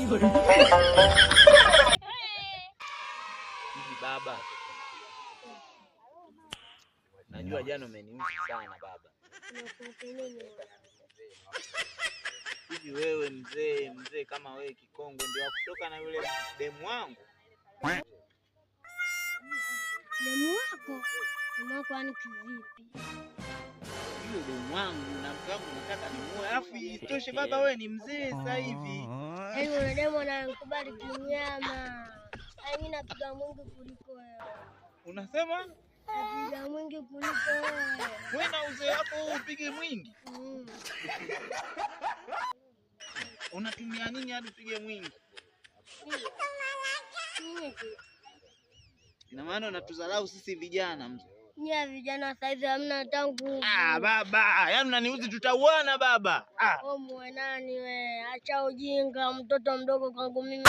Hivi baba, najua jana umeniuzi sana baba. Hivi wewe mzee, mzee kama wewe kikongwe ndio wa kutoka na yule demu wangu? Demu wako? Demu wako yani kivipi? Yule demu wangu na mke wangu nataka nimuoe. Alafu isitoshe baba, wewe ni mzee sasa hivi. Yaani yule demu ananikubali kinyama. Yaani mimi napiga mwingi kuliko wewe. Unasema Napiga mwingi kuliko wewe. wewe na uzee wako huu upige mwingi? Mm. Unatumia nini hadi upige mwingi? Mimi tu. Ina maana unatudharau sisi vijana mzee. Nyie vijana saizi hamna hata nguvu. Ah, baba, yaani unaniuzi, tutauana baba. Ah. Wewe muwe nani we? Acha ujinga, mtoto mdogo kwangu mimi.